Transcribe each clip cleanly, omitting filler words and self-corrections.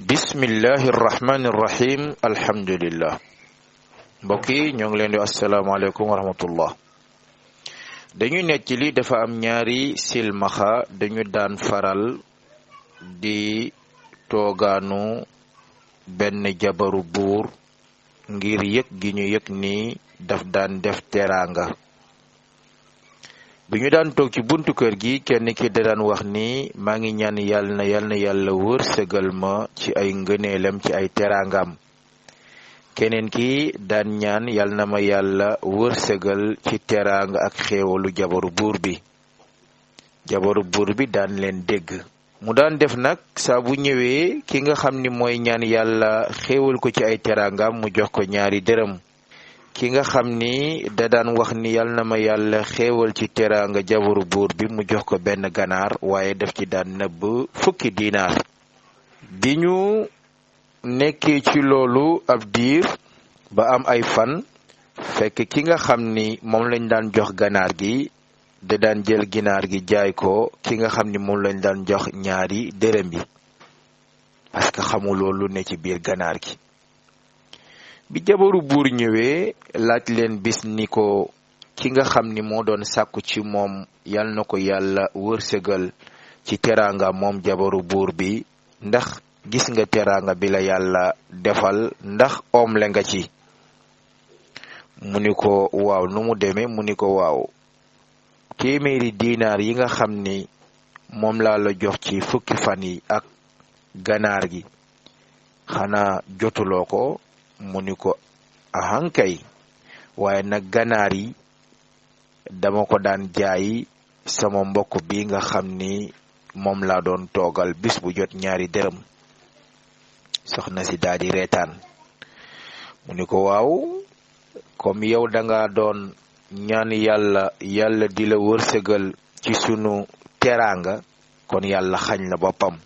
bismillahi irrahmani irrahim alhamdulillah mbokk yi ñoo ngi leen di asalaamaaleykum wa rahmatullah. dañuy nekk li dafa am ñaari silmaxa dañu daan faral di toogaanu benn jabaru buur ngir yëg gi ñu yëg ni daf daan def teraanga. bi ñu daan toog ci buntu kër gi kenn ki da daan wax ni maa ngi ñaan yàlla wërsëgal ma ci ay ngëneelam ci ay teraangam. keneen ki daan ñaan yàlla na ma yàlla wërsëgal ci teraanga ak xéewalu jabaru buur bi. jabaru buur bi daan leen dégg. mu daan def nag saa bu ñëwee ki nga xam ni mooy ñaan yàlla xéewal ko ci ay teraangam mu jox ko ñaari dërëm. ki nga xam ni da daan wax ni yàlla na ma yàlla xéewal ci teraanga jabaru buur bi mu jox ko benn ganaar waaye daf ci daan nëbb fukki dinaar. bi ñu nekkee ci loolu ab diir ba am ay fan fekk ki nga xam ni moom lañ daan jox ganaar gi da daan jël ginaar gi jaay ko ki nga xam ni moom lañ daan jox ñaari dërëm bi parce que xamul loolu ne ci biir ganaar gi. bi jabaru buur ñëwee laaj leen bis ni ko ki nga xam ni moo doon sàkku ci moom yal na ko yàlla wërsëgal ci teraanga moom jabaru buur bi ndax gis nga teraanga bi la yàlla defal ndax omle nga ci. mu ni ko waaw nu mu demee mu ni ko waaw téeméeri dinaar yi nga xam ni moom laa la jox ci fukki fan yi ak ganaar gi xanaa jotuloo ko. mu ni ko ahankay waaye nag ganaar yi dama ko daan jaay sama mbokk bi nga xam ni moom laa doon toogal bis bu jot ñaari dërëm. soxna si daal di reetaan mu ni ko waaw comme yow danga doon ñaan yàlla di la wërsëgal ci sunu teraanga kon yàlla xañ la boppam.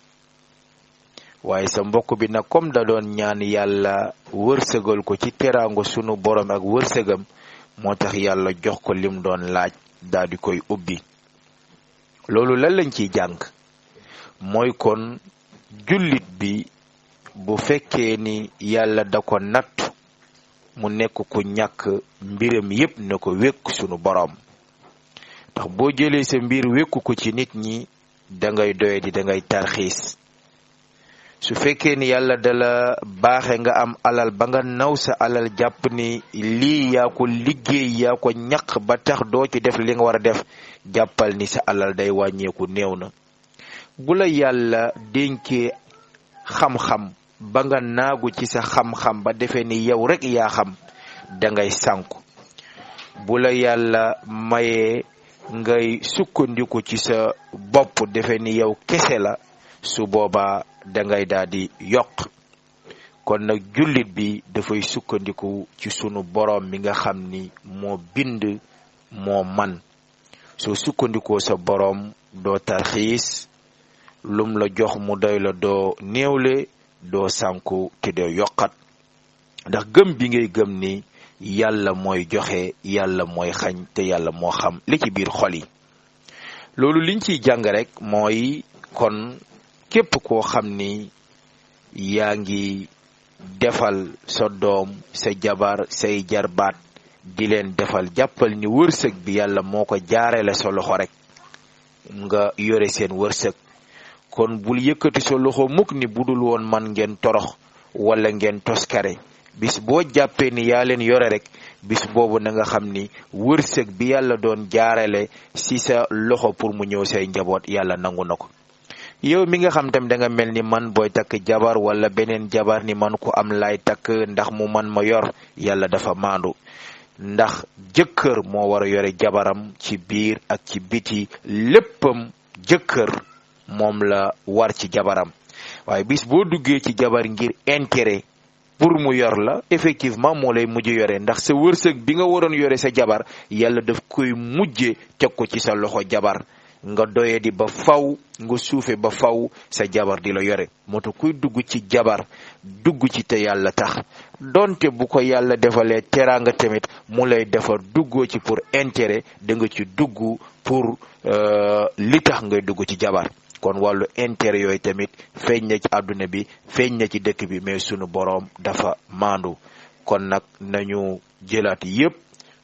waaye sa mbokk bi nag comme da doon ñaan yàlla wërsëgal ko ci teraanga sunu borom ak wërsëgam moo tax yàlla jox ko lim doon laaj daal di koy ubbi. loolu lan lañ ciy jàng mooy kon jullit bi bu fekkee ni yàlla da ko nattu mu nekk ku ñàkk mbiram yépp ne ko wékk sunu borom ndax boo jëlee sa mbir wékku ko ci nit ñi dangay doye di dangay tarxiis. su fekkee ni yàlla dala baaxe nga am alal ba nga naw sa alal jàpp ni lii yaa ko liggéey yaa ko ñaq ba tax doo ci def li nga war a def jàppal ni sa alal day wàññeeku néew na. bu la yàlla dénkee xam-xam ba nga naagu ci sa xam-xam ba defee ni yow rek yaa xam dangay sànku. bu la yàlla mayee ngay sukkandiku ci sa bopp defee ni yow kese la su boobaa dangay daal di yokk. kon nag jullit bi dafay sukkandiku ci sunu borom mi nga xam ni moo bind moo man. soo sukkandikoo sa borom doo tarxiis lum la jox mu doy la doo néewle doo sànku te doo yokkat ndax gëm bi ngay gëm ni yàlla mooy joxe yàlla mooy xañ te yàlla moo xam li ci biir xol yi. loolu liñ ciy jàng rek mooy kon képp koo xam ni yaa ngi defal sa doom sa jabar say jarbaat di leen defal jàppal ni wërsëg bi yàlla moo ko jaarale sa loxo rek nga yore seen wërsëg. kon bul yëkkati sa loxo mukk ni budul woon man ngeen torox wala ngeen toskare. bis boo jàppee ni yaa leen yore rek bis boobu na nga xam ni wërsëg bi yàlla doon jaarale ci sa loxo pour mu ñëw say njaboot yàlla nangu na ko. yow mi nga xam tam da nga mel ni man booy takk jabar wala beneen jabar ni man ko am laay takk ndax mu man ma yor yàlla dafa maandu. ndax jëkkër moo war a yore jabaram ci biir ak ci biti léppam jëkkër moom la war ci jabaram. waaye bis boo duggee ci jabar ngir intérêt pour mu yor la effectivement moo lay mujj yore ndax sa wërsëg bi nga waroon yore sa jabar yàlla daf koy mujje teg ko ci sa loxo jabar nga doye di ba faw nga suufe ba faw sa jabar di la yore. moo tax kuy dugg ci jabar dugg ci te yàlla tax donte bu ko yàlla defalee teraanga tamit mu lay defar duggoo ci pour intérêt da nga ci dugg pour li tax ngay dugg ci jabar. kon wàllu intérêt yooyu tamit feeñ na ci àdduna bi feeñ na ci dëkk bi mais sunu boroom dafa maandu kon nag nañu jëlaat yépp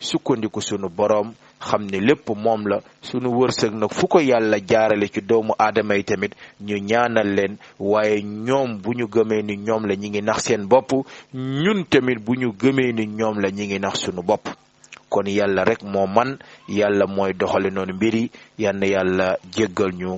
sukkandiku sunu boroom xam ne lépp moom la sunu wërsëg nag fu ko yàlla jaarale ci doomu aadama yi tamit ñu ñaanal leen waaye ñoom bu ñu gëmee ni ñoom la ñi ngi nax seen bopp ñun tamit bu ñu gëmee ni ñoom la ñi ngi nax sunu bopp kon yàlla rek moo man yàlla mooy doxale noonu mbiri yal na yàlla jéggal ñu